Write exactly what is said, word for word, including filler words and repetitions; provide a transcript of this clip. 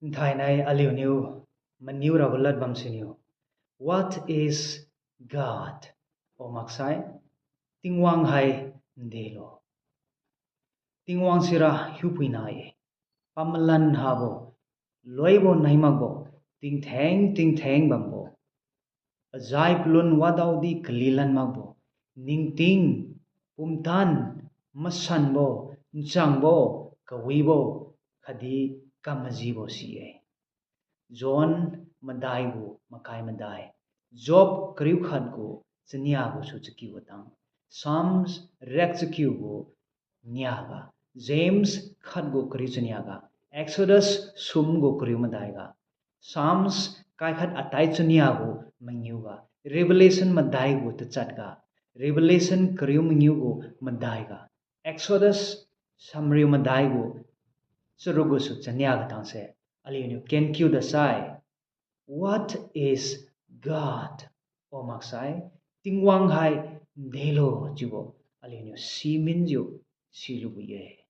Nthainai aliuniu maniu rabo lad bam siniu, What is God? O maksai, Tingwang hai ndelo. Tingwang sira hiupuina-e, pamalan habo, loibo nai makbo, tingtheng tingtheng bambo, azai palun wadaodi kalilan makbo, ningting, pumtan, masanbo, nchangbo, kawibo, khatdi kamajibo si-e. John madai gu makai madai, Job kariu khat gu chania gu su chakiu gu tang, Psalms riak chakiu gu niaga, James khat gu kariu chaniaga, Exodus sum gu kariu madaiga, Psalms kaikhat atai chania gu mangiuga, Revelation madai gu tachatga, Revelation kariu mangiu gu madaiga, Exodus samriu madai gu charuk gu su chania ga tangse, aliuniu kenkiu dasai, What is God? O maksai, Tingwang hai ndelo chiubo aliuniu siminjiu silubo-e.